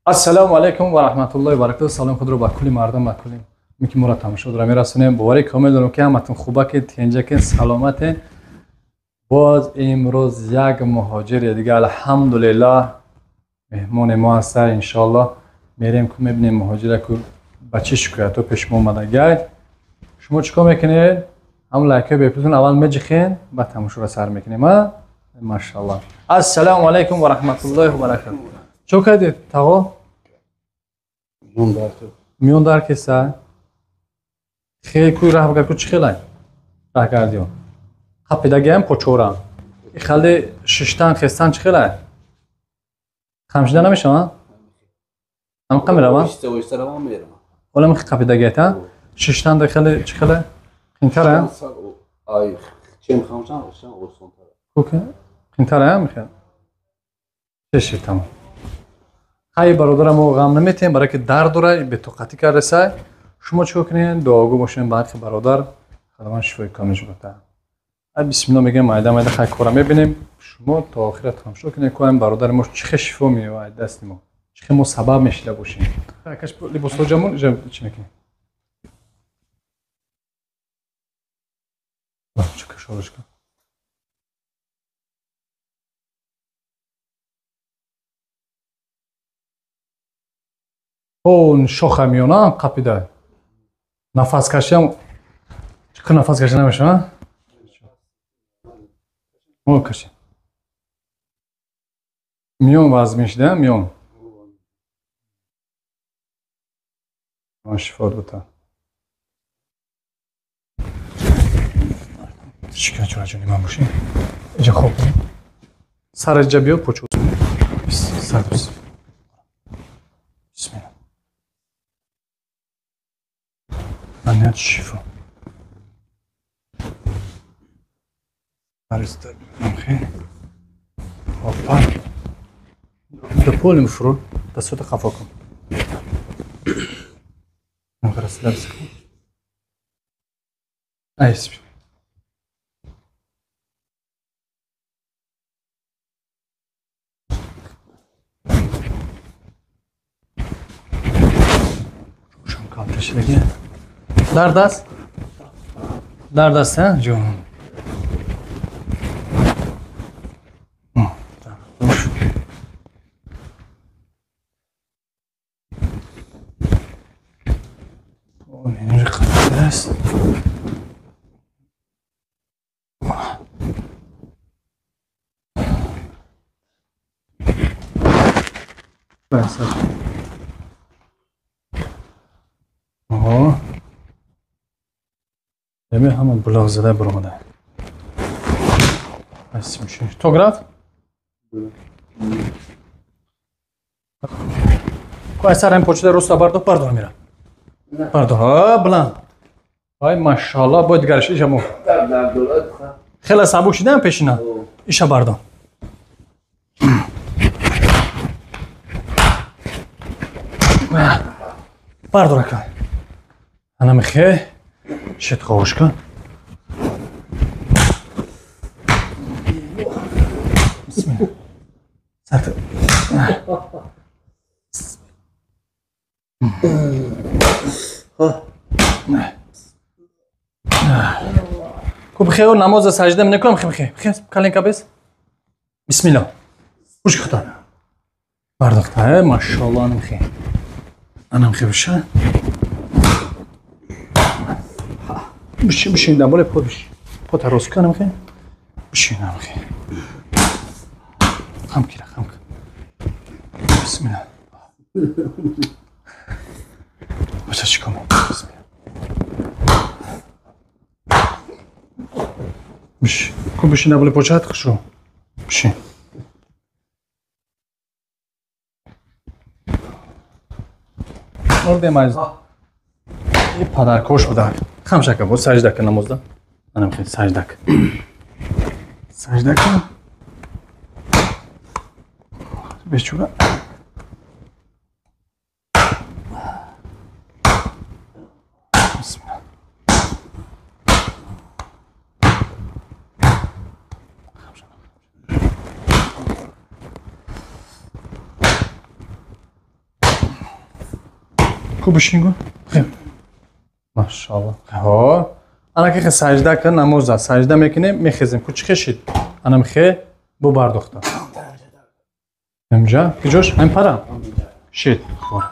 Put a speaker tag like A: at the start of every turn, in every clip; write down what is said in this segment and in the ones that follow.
A: Ассалому алайкум ва раҳматуллоҳи ва баракатуҳ. Салом худро ба кулли мардум, ба кулли ки моро тамошо дора мерасонем. Боварӣ комил дорам, ки ҳаматон хубаке, тинҷаке, саломате. Боз имрӯз як муҳоҷири дига, алҳамдулиллаҳ, меҳмони мо ҳаста. Иншоаллоҳ мерем ку мебинем муҳоҷира ку ба чӣ шикоятҳо пеш мо омадагай. Шумо чӣ кор мекунед? Ҳам лайкҳои бепултон аввал меҷихен, баъд тамошоро сар мекунем. А машааллоҳ. Ассалому алайкум ва раҳматуллоҳи ва баракатуҳ. Чо кардед, тағо? Миён дар кеса? Хел куй раҳ бигар ку чӣ хелай? Раҳ кардиё. Қапидагиам почорам. Хеле шиштан хестан чӣ хелай? Хамшида намешаванд? Ҳамқа мераванд? Ола михи қапидагият, а? Шиштан да хеле чӣ хеле? Қинтара? Қинтара михе? Шиши тамом. Хай бародарам, мо ғам наметем, барои ки дард дора, бетоқатӣ кардасай. Шумо чӣ кор кунед? Дуогӯ бошед ба ҳаққи бародар, Худованд шифои комил бата. Ай бисмиллоҳ мегӯем, майда майда хай кора мебинем. Шумо то охира тамошо кунед, ку ҳамин бародари мо чӣ хел шифо меёбад дасти мо, чӣ хел мо сабаб мешида бошем. Акаш либосҳо ҷамон иҷа чӣ мекунем? Чӣ кашолашка? Он шоха миёна қапида. Нафаскашиам чӣ нафас кашида намешава? О, каши. Миён вазн мешида, миён. Шифо бута. Чӣ чора ҷони ман бошӣ? Иҷа хоб. Сар иҷа биё почу. Сар бис. Бисмилла. Аният шифо. Опа. До полим фуру, дастото хафо кун. Айс. Шум калташидаги. Дард аст? Дард аст, ҳа, ҷон? Ҳама булоқ зада биромада. То граф? Ку ай сар ҳам почида роста бардор, бардор мера. Бардор, а баланд. Ай машааллоҳ, бояд дигараш иша мо. Хеле сабук шидаам пешина. Иша бардор. Бардор ака. Ана михе. Шит қовушка. Бисмилла. Сарт. Ку бихе намоза сажда менекунам, хе бихе. Бихе каленка бес. Бисмилла. Гӯш хата. Бардохта, машааллоҳ, анам хе. Анам хе биша. Бишин, бишин, дамболе по бишин. По тароз кунам хе. Бишин, ам хе. Хам кира, хам кира. Бисмилла. Бача чӣ кор мекунӣ? Бисмилла. Бишин. Ку бишин дамболе почат хушу. Бишин. Ордем аз падаркош буда. Хам шака, бо сажда кун намозда. Анам хел сажда кун. Сажда кун. Бечура. Бисмилла. Ку бишин ку. Машаллоҳ. Ҳо. Ана ки сажда кун, намоза сажда мекунем, мехезем. Ку чӣ хешид? Ана мехе бу бардохта. Инҷа, куҷош? Ҳамин пара? Шид. Хор.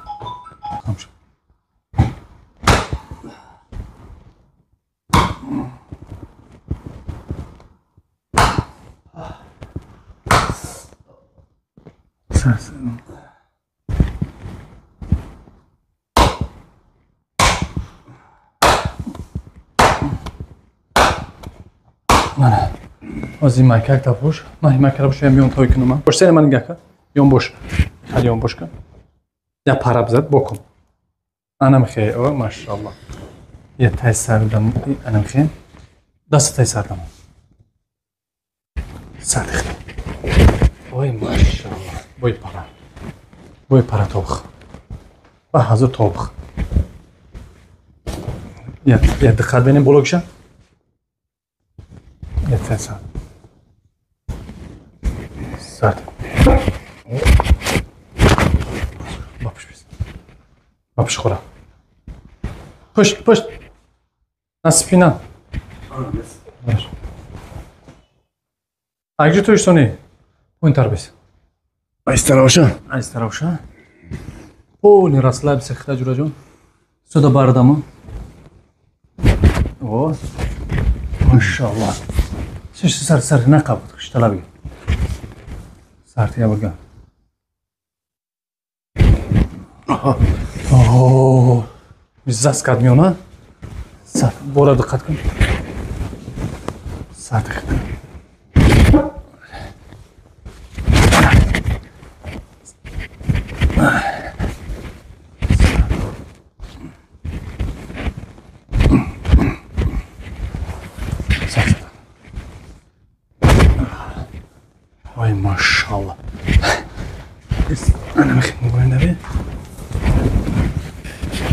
A: Мана. Ози майкак тапуш. Ман майкара бош, миён той кунам. Бош сен ман нигоҳ кун. Ён бош. Хали ён бош кун. Я пара бизад бокун. Ана мехе, о машаллоҳ. Я тай сардам, ана мехе. Даст тай сардам. Сардих. Ой машаллоҳ. Бой пара. Бой пара тобх. Ба ҳазур тобх. Я диққат бинем боло киша. Я тай сар. Сард. Бапш бис. Бапш хӯра. Пушт, пушт. На спина. А где ты что не? Поинтар бис.
B: Айстаравша.
A: Айстаравша. Полный расслабься, Хида Сюда бардаму. О. Машаллах. Сар сар на қабут, шталаби. Сар я бурга. О, заскат миёна. Сар, бора диққат кун. Сар диққат. Ой, машаллах. Ана мехе мубоин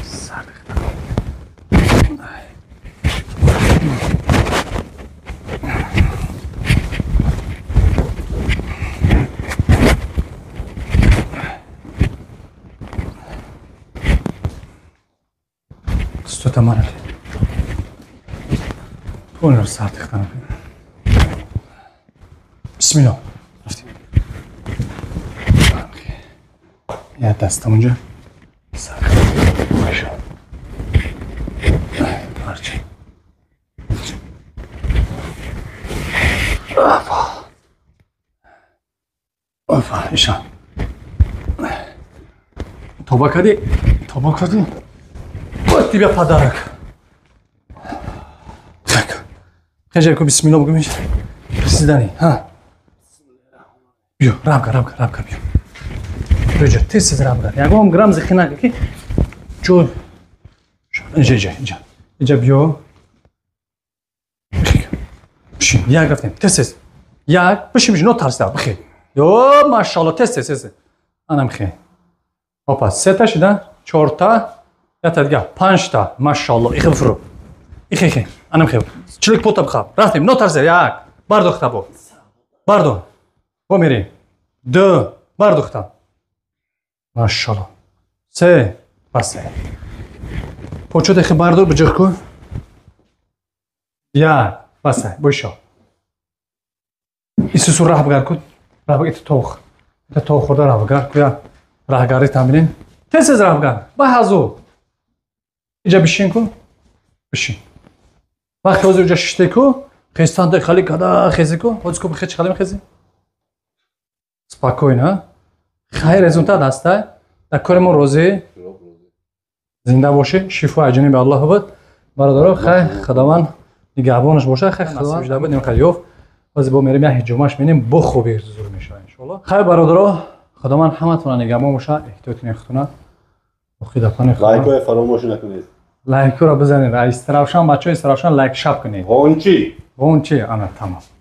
A: Сар Стота марали. Понял, сар тихтана. Бисмиллоҳ. Я дастам унҷа. Сар. Парча. Опа. Опа, иша. Тоба кардӣ? Тоба кардӣ? Вот тебе подарок. Так. Хежа ку бисмиллоҳ бигӯ меш. Присидани, ҳа. Биё, рамка, рамка, рамка биё. Беҷа, тез тез рамка. Ягон грамм зихи накун ки ҷой. Инҷа, инҷа, инҷа. Инҷа биё. Бишин, як рафтем. Тез тез. Як, бишин, бишин, нотарсида, бихе. Ё, машаллоҳ, тез тез, тез. Ана бихе. Опа, сета шида, чорта, ята дига, панҷта, машаллоҳ, ихе бифуру. Ихе, ихе, ана бихе. Чилик пота бихаб. Рафтем, нотарсида, як. Бардохта бо. Бардо. Бо мерем. Ду, бардохта. Машаллоҳ. Се, басе. Почот ихе бардор, биҷиғ кун. Як, басе, бойшо. Исусу раҳбгар кун. Раҳбгар, ит тох. Ит тох хӯрда раҳбгар ку, я раҳгарӣ тамрин. Тез тез раҳбгар. Ба ҳазу. Иҷа бишин ку. Бишин. Вақте ҳозир иҷа шиште ку, хестан хали када хези ку, ҳозир ку бихе чӣ хали мехези? Спокойно. Хайр результат ҳаста. Дар кори мо розӣ. Зинда бошӣ, шифо аз ҷониби Аллоҳ буд. Бародаро, хай Худованд нигаҳбонаш бошад. Хай Худованд жда буд, нимқа ёфт. Ҳозир бо мерем як ҳиҷомаш менем, бо хубӣ зур мешавад иншоаллоҳ. Хай бародаро, Худованд ҳаматонро нигаҳбон бошад, эҳтиёт кунед худтона. Охи дафани худо.
B: Лайкҳоя фаромӯш накунед.
A: Лайкҳоро бизанед. Истиравшан бачаҳо, истиравшан лайк шап кунед.
B: Ғончи.
A: Ғончи, ана тамом.